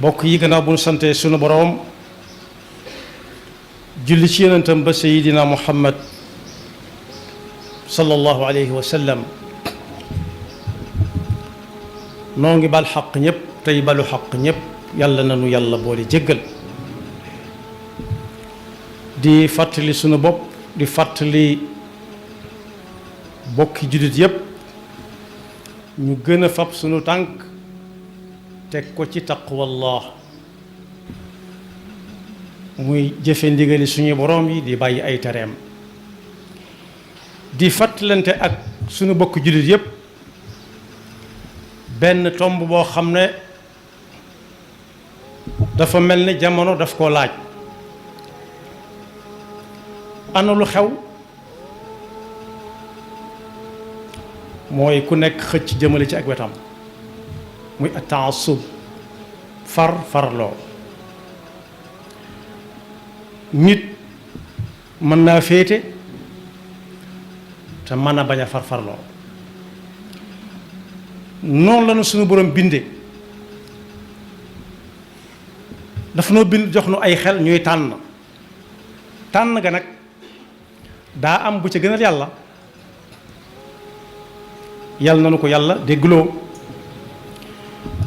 bokk yi gannaaw bu ñu sante sunu boroom julli ci yonentam ba sayidina muhammad sallallahu alayhi wa sallam noo ngi bal xaq ñëpp tey balu xaq ñëpp yàlla nanu yàlla boole jéggal di fàttali sunu bopp di fàttali bokki jullit yépp ñu gën a fab sunu tànk teg ko ci taqwallah muy jëfe ndigali suñu boroom yi di bàyyi ay tereem di fàttalante ak sunu bokk jullit yépp benn tomb boo xam ne dafa mel ni jamono daf koo laaj ana lu xew mooy ku nekk xëcc jëmale ci ak wetam muy at-ta'assub farloo nit mën naa féete te mën a bañ a farloo noonu la nu suñu borom binde dafa noo bind jox nu ay xel ñuy tànn ga nag daa am bu ca gënal yàlla nanu ko yàlla déggloo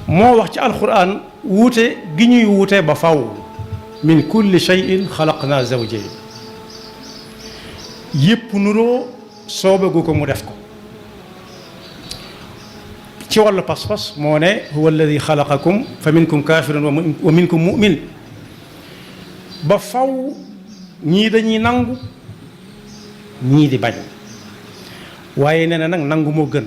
moo wax ci alquran wuute gi ñuy wuute ba faw min kulli shay'in xalaqna zawjayn yépp nuroo soobagu ko mu def ko ci wàllu pas-pas moo ne huwa alladi xalaqakum fa minkum kafirun wa minkum mu'min ba faw ñii dañuy nangu ñii di bañ waaye nee na nag nangu moo gën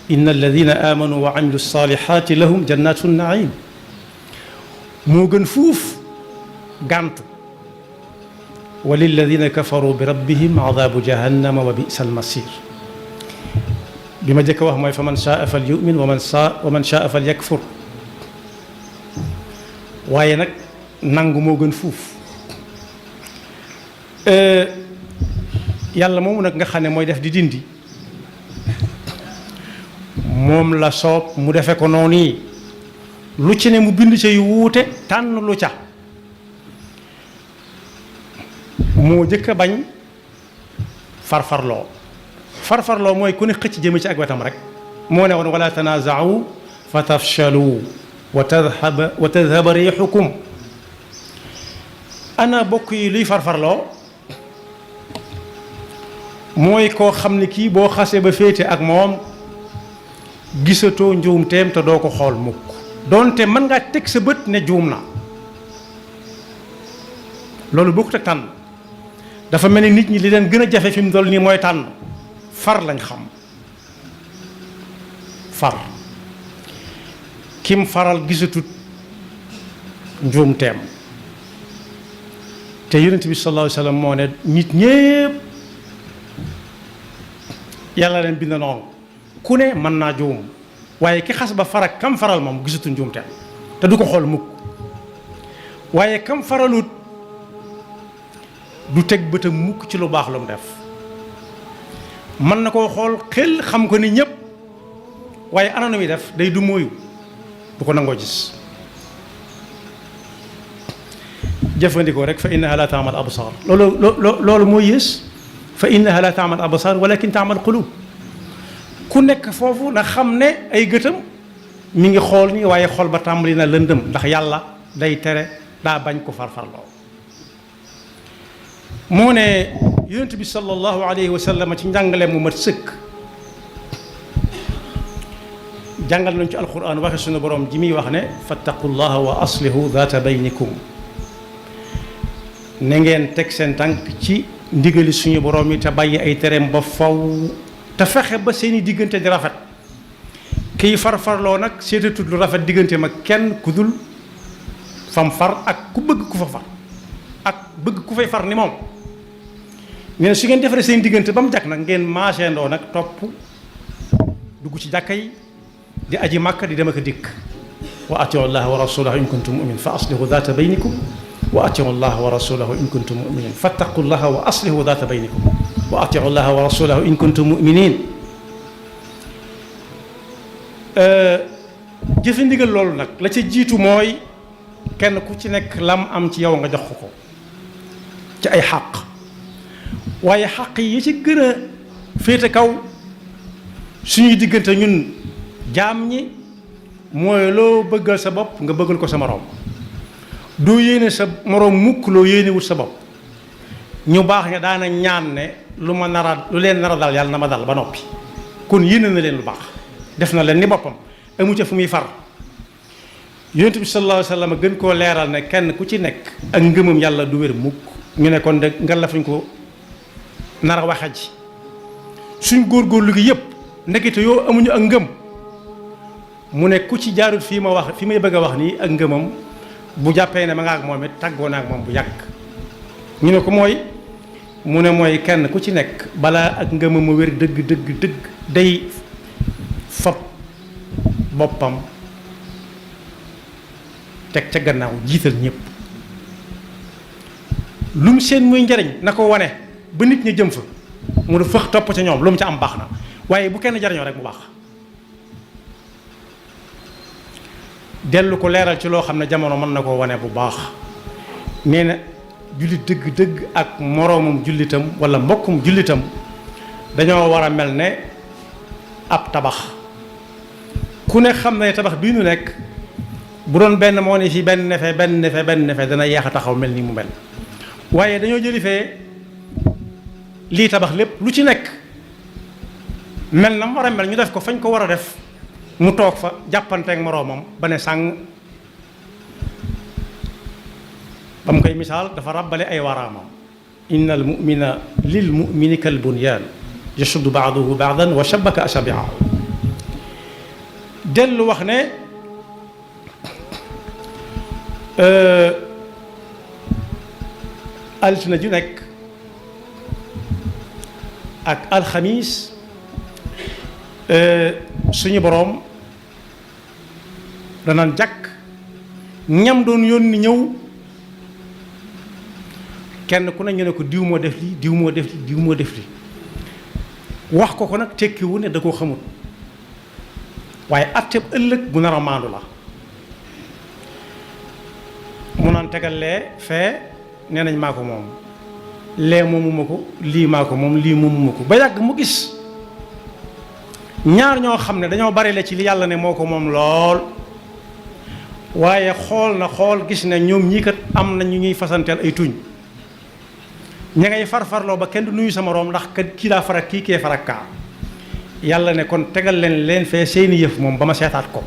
inna alladina amanu wa amilu salihati lahum jannatu naim moo gën fuuf gàntu wa lilladina kafaru bi rabbihim adabu jahannama wa bisa almasir bi ma jëkk wax mooy fa man shaa fal yumin wa man shaa fal yakfur waaye nag nangu moo gën fuuf yàlla moomu nag nga xam ne mooy def di dindi moom la soob mu defe ko noonu yi lu ci ne mu bind ca yu wuute tànn lu ca moo jëkk a bañ farfarloo mooy ku ne xëcc jëme ci ak wetam rek moo ne woon wala tanaaza'u fa tafshalu wa tadhaba riixukum ana bokk yi luy farfarloo mooy koo xam ne kii boo xasee ba féete ak moom gisatoo njuumteem te doo ko xool mukk doonte mën ngaa teg sa bët ne juum na loolu bokkut ak tànn dafa mel ni nit ñi li leen gën a jafe fi mu toll nii mooy tànn far lañ xam far kim faral gisatut njuumteem te yonent bi sallallahu alayhi wa sallam moo ne nit ñépp yàlla leen bind noonu ku ne mën naa juum waaye ki xas ba farak kam faral moom gisatu njuumteem te du ko xool mukk waaye kam faralut du teg bëtam mukk ci lu baax lu mu def mën na koo xool xel xam ko ni ñépp waaye ana nu muy def day du mooyu du ko nangoo gis jëfandikoo rek fa innaha la taamal absar loolu mooy yées fa innaha la taamal absar walakin taamal qulub ku nekk foofu na xam ne ay gëtam mi ngi xool ni waaye xool ba tàmbali na lëndëm ndax yàlla day tere daa bañ ko farfarloo moo ne yonent bi sallallahu alayhi wa sallam ci njàngale mu mat sëkk jàngal nañu ci alquran waxe suñu borom ji muy wax ne fattaqullaha wa aslihu daata baynikum na ngeen teg seen tànk ci ndigali suñu borom yi te bàyyi ay tereem ba faw te fexe ba seeni diggante di rafet kiy farfarloo nag seetatut lu rafet diggante ma kenn ku dul fam far ak ku bëgg ku fa far ak bëgg ku fay far ni moom ngeen su ngeen defaree seen diggante ba mu jàkk nag ngeen maaseendoo nag topp dugg ci jàkka yi di aji màkka di dem ak a dikk wa atiu llaha wa rasulahu in kuntum muminin fa aslihu daata baynikum wa atiu llaha wa rasulahu in kuntum muminin fattaqu llaha wa aslihu daata baynikum wa atiu llaha wa rasulahu in kuntum muminin jëfe ndigal loolu nag la ca jiitu mooy kenn ku ci nekk lam am ci yow nga jox ko ci ay xàq waaye xàq yi ci gën a féete kaw suñuy diggante ñun jaam ñi mooy loo bëggal sa bopp nga bëggal ko sa moroom doo yéene sa moroom mukk loo yéene wut sa bopp ñu baax ña daana ñaan ne lu leen nar a dal yàlla na ma dal ba noppi kon yéene na leen lu baax def na leen ni boppam amu ca fu muy far yonent bi sallallahu alayhi wa sallam gën koo leeral ne kenn ku ci nekk ak ngëmam yàlla du wér mukk ñu ne kon de nga la fuñ ko nar a waxe ji suñ góorgóorlu gi yëpp ndekete yoo amuñu ak ngëm mu ne ku ci jaarut fii may bëgg a wax nii ak ngëmam bu jàppee ne ma nga ak moom it tàggoo na ak moom bu yàgg ñu ne ko mooy mu ne mooy kenn ku ci nekk balaa ak ngëmam mu wér dëgg dëgg dëgg day fab boppam teg ca gannaaw jiital ñëpp lu mu seen muy njariñ na ko wane ba nit ñi jëm fa mu ne fëx topp ca ñoom lu mu ca am baax na waaye bu kenn jariñoo rek mu baax dellu ko leeral ci loo xam ne jamono mën na koo wane bu baax nee na jullit dëgg-dëgg ak moroomum jullitam wala mbokkum jullitam dañoo war a mel ne ab tabax ku ne xam ne tabax bii nu nekk bu doon benn moo ne fii benn nefe dana yeex a taxaw mel ni mu mel waaye dañoo jëli fee lii tabax lépp lu ci nekk mel na mu war a mel ñu def ko fañ ko war a def mu toog fa jàppanteeg moroomam ba ne sàng ba mu koy misaal dafa ràbbale ay waraamam inna al mumina lil mumini kal bunyaan yashuddu baaduhu baadan wa shabaka asabiahu dellu wax ne altine ju nekk ak alxamis suñu boroom danaan jàkk ñam doon yónni ñëw kenn ku ne ñu ne ko diw moo def lii diw moo def lii diw moo def lii wax ko nag tekkiwu ne da koo xamul waaye atteb ëllëg bu nar a maandu la mu naan tegal lee fee nee nañ maa ko moom lee moomuma ko lii maa ko moom lii moomuma ko ba yàgg mu gis ñaar ñoo xam ne dañoo bari la ci li yàlla ne moo ko moom lool waaye xool gis ne ñoom ñii kat am na ñu ñuy fasanteel ay tuñ ña ngay farfarloo ba kenn du nuyu sa moroom ndax kat kii daa farak kii kee farak kaa yàlla ne kon tegal leen fee seeni yëf moom ba ma seetaat ko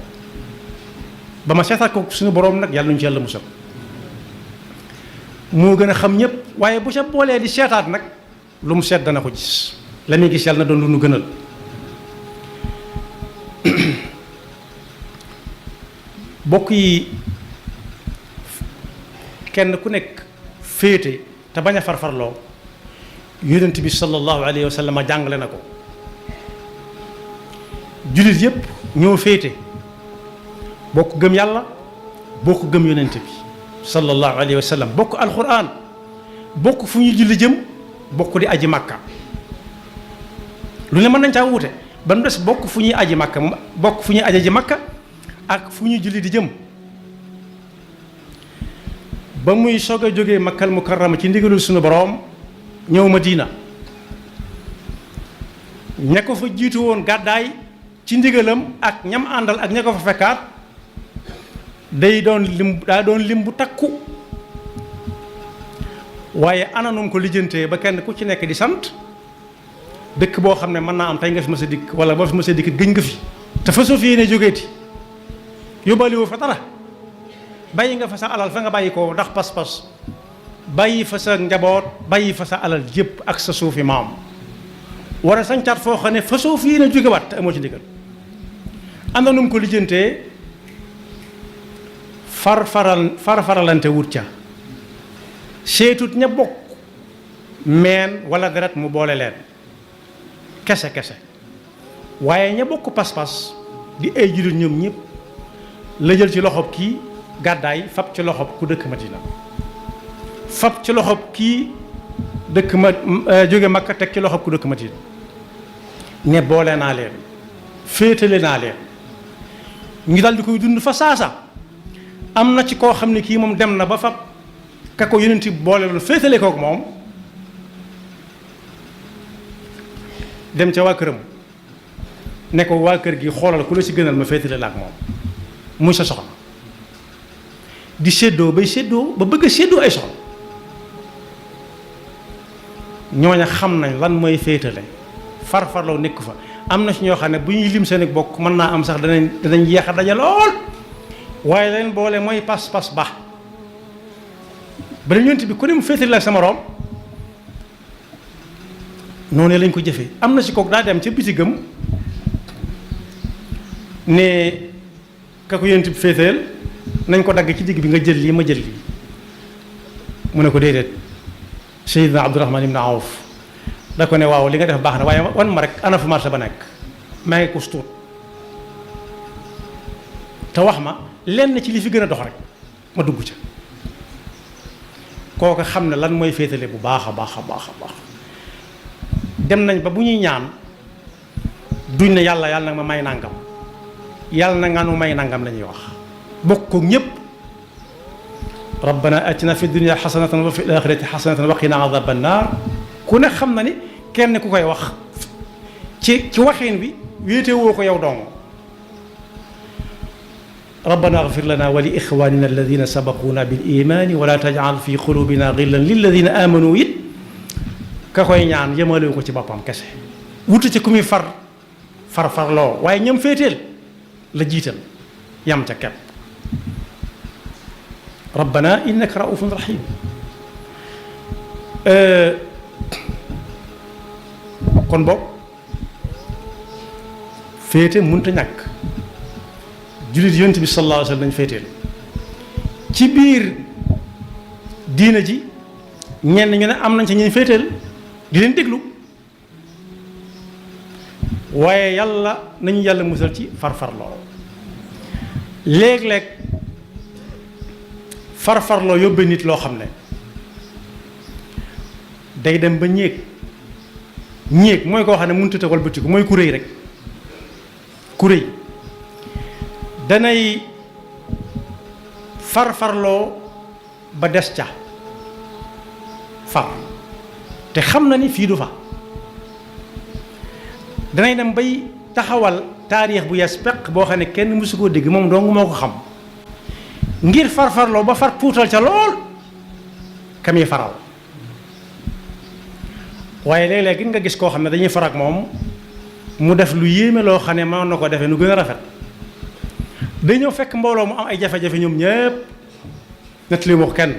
suñu boroom nag yàlla nuñu ci yàlla musal moo gën a xam ñëpp waaye bu ca boolee di seetaat nag lu mu seet dana ko gis la muy gis yàlla na doon lu nu gënal bokk yi kenn ku nekk féete te bañ a farfarloo yonent bi sallallahu alayhi wa sallam jàngale na ko jullit yépp ñoo féete bokk gëm yàlla bokk gëm yonent bi sallallahu alayhi wa sallam bokk alquran bokk fu ñuy julli jëm bokk di aji màkka lu ne mën nañ caa wuute ba mu des bokk fu ñuy aji màkka bokk fu ñuy aji ji màkka ak fu ñuy julli di jëm ba muy soog a jógee makkal mukarrama ci ndigalul suñu boroom ñëw Madina ña ko fa jiitu woon gàddaay ci ndigalam ak ñam àndal ak ña ko fa fekkaat daa doon lim bu takku waaye ananum ko lijjantee ba kenn ku ci nekk di sant dëkk boo xam ne mën naa am tey nga fi mës a dikk wala boo fi mës a dikk gëñ nga fi te fa soo fi yéene jógeeti yóbbaaliwu fa dara bàyyi nga fa sa alal fa nga bàyyi ko ndax pas-pas bàyyi fa sa njaboot bàyyi fa sa alal yëpp ak sa suufi maam war a sancaat foo xam ne fa soo fi yéene jógewaat te amoo ci ndigal ananum ko lijjantee farfaralante wut ca seetut ña bokk meen wala deret mu boole leen kese waaye ña bokk pas-pas di ay jullit ñoom ñëpp la jël ci loxob kii gàddaay fab ci loxob ku dëkk Madina fab ci loxob kii dëkk ma jóge Makka teg ci loxob ku dëkk Madina ne boole naa leen féetale naa leen ñu dal di koy dund fa saasa. am na ci koo xam ne kii moom dem na ba fa ka ko yonent bi boole loon féetale kook moom dem ca waa këram ne ko waa kër gi xoolal ku la ci gënal ma féetale la ak moom muy sa soxna di séddoo bay séddoo ba bëgg a séddoo ay soxna ñooña xam nañ lan mooy féetale farfarloo nekk fa am na ci ñoo xam ne bu ñuy lim seen bokk mën naa am sax danañ yeex a daje lool waaye leen boole mooy pas-pas ba ba yonent bi ku ne mu féetale la sama morom noonu lañ ko jëfee am na ci kooku daa dem ca bitigam ne ka ko yonent bi féeteel nañ ko dagg ci digg bi nga jël lii ma jël lii mu ne ko déedéet Seydina Abdourahman ibn Awf da ko ne waaw li nga def baax na waaye wan ma rek ana fu marché ba nekk maa ngi ko tuut te wax ma lenn ci li fi gën a dox rek ma dugg ca kooku xam ne lan mooy féetale bu baax a baax a baax a baax dem nañ ba bu ñuy ñaan duñ ne yàlla na ma may nangam yàlla na nga nu may nangam la ñuy wax bokk ko ñépp rabbana atina fi dunya xasanatan wa fi alaxirati xasanatan wa qina azaban naar ku ne xam na ni kenn ku koy wax ci waxeen bi wéete woo ko yow dong rabbana agfir lana wa li ixwanina alladina sabaquna bil imani wala tajal fi qulubina gillan lilladina amanu it ka koy ñaan yemalewu ko ci boppam kese wutu ci ku muy farfarloo waaye ñam féeteel la jiital yam ca kepp rabbana innaka raufun rahim kon boog féete mënta ñàkk jullit yonent bi sallallahu alayhi wa sallam dañ féeteel ci biir diina ji ñenn ñu ne am nañ ci ñuy féeteel di leen déglu waaye yàlla nañu yàlla musal ci farfarloo léeg-léeg farfarloo yóbbee nit loo xam ne day dem ba ñéeg mooy koo xam ne mënut a tawal bëtiku mooy ku rëy rek ku rëy danay farfarloo ba des ca far te xam na ni fii du fa danay dem bay taxawal taarix bu yees peq boo xam ne kenn mësu koo dégg moom dong moo ko xam ngir farfarloo ba far tuutal ca lool kam yi faral waaye léeg-léeg nga gis koo xam ne dañuy far ak moom mu def lu yéeme loo xam ne mën na ko defee nu gën a rafet dañoo fekk mbooloo mu am ay jafe-jafe ñoom ñépp net li wax kenn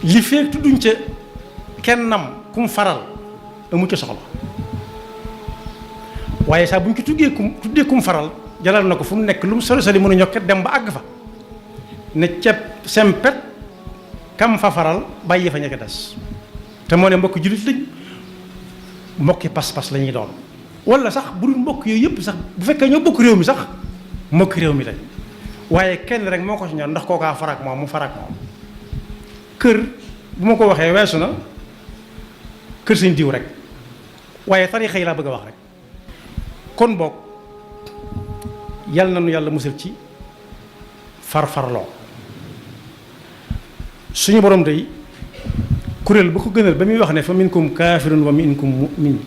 li feek tudduñ ca kennam kum faral amu ca soxla waaye saa bu ñu ko tuddee kum faral jalal na ko fu mu nekk lu mu sori sori mën a ñokket dem ba àgg fa ne ceeb sempet kam fa faral bàyyi fa ñekk des te moo ne mbokk jullit lañ mbokki pas-pas la ñuy doon wala sax bu dul mbokk yooyu yëpp sax bu fekkee ñoo bokk réew mi sax mbokk réew mi lañ waaye kenn rek moo ko ci ñor ndax kookaa farak moom mu farak moom kër bu ma ko waxee weesu na kër sañ diw rek waaye tarixa yi laa bëgg a wax rek kon boog yal na nu yàlla musal ci farfarloo suñu borom day kuréel bu ko gënal ba muy wax ne fa minkum kaafirun wa minkum mu'min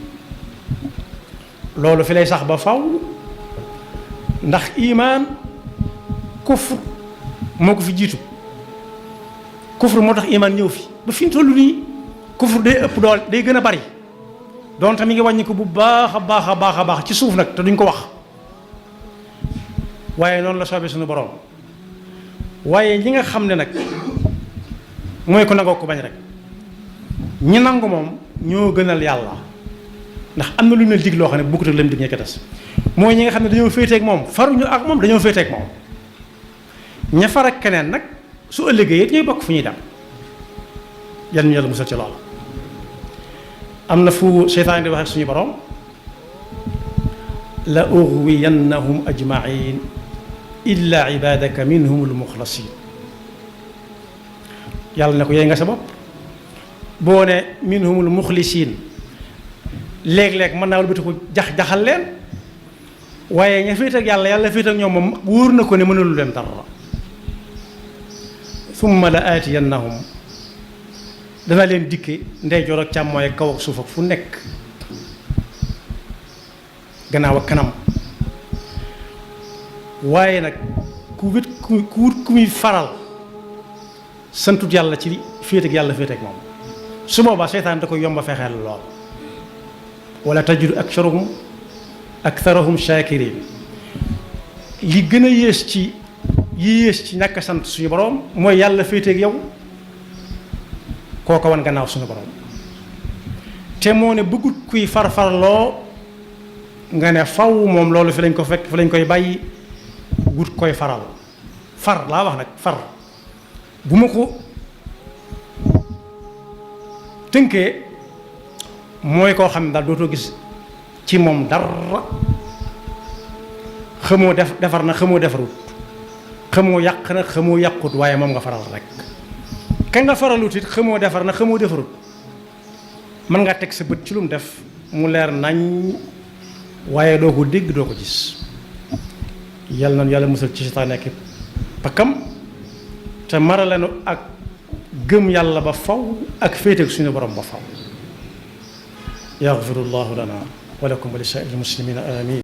loolu fi lay sax ba faw ndax imaan kufr moo ko fi jiitu kufr moo tax imaan ñëw fi ba fi ñu toll nii kufr day ëpp dool day gën a bari donte mi ngi wàññi ko bu baax a baax a baax a baax ci suuf nag te duñ ko wax waaye noonu la soobee suñu borom waaye ñi nga xam ne nag mooy ko nangoo ko bañ rek ñi nangu moom ñoo gënal yàlla ndax am na lu ñu dig loo xam ne bokkut ak lam dig ña ca des mooy ñi nga xam ne dañoo féeteeg moom faruñu ak moom dañoo féeteeg moom ña far ak keneen nag su ëllëgee it ñooy bokk fu ñuy dem yal ñu yàlla musal ci loolu am na fu seytaan di wax ak suñu borom la ughwiyannahum ajmain illa ibadaka minhum almuxlasin yàlla ne ko yey nga sa bopp boo ne minhumul muxlisiin léeg-léeg mën naa wëlbati ko jaxal leen waaye ña féet ak yàlla yàlla féet ak ñoom moom wóor na ko ne mënulu leen dara summa la aatiyannahum dana leen dikke ndeyjoor ak càmmooy ak kaw ak suuf ak fu nekk gannaaw ak kanam waaye nag ku wut ku muy faral santut yàlla ci féet ak yàlla féet ak moom su boobaa seytaan da koy yomba fexeel lool wala tajidu aktharahum shakirin li gën a yées ci ñàkk a sant suñu borom mooy yàlla féete ak yow kooko wan gannaaw suñu borom te moo ne bëggut kuy farfarloo nga ne faw moom loolu fi lañ ko fekk fi lañ koy bàyyi gut koy faral far laa wax nag far bu ma ko tënkee mooy koo xam ne daal dootoo gis ci moom dara xamoo defar na xamoo defarut xamoo yàq na xamoo yàqut waaye moom nga faral rek ka nga faralut it xamoo defar na xamoo defarut mën nga teg sa bët ci lu mu def mu leer nañ waaye doo ko dégg doo ko gis yàlla na yàlla musal ci seytaane ak pakkam te maralenu ak gëm yàlla ba faw ak féete ak suñu borom ba faw yaxfirullahu lana wa lakum wa li saa'iril muslimina amin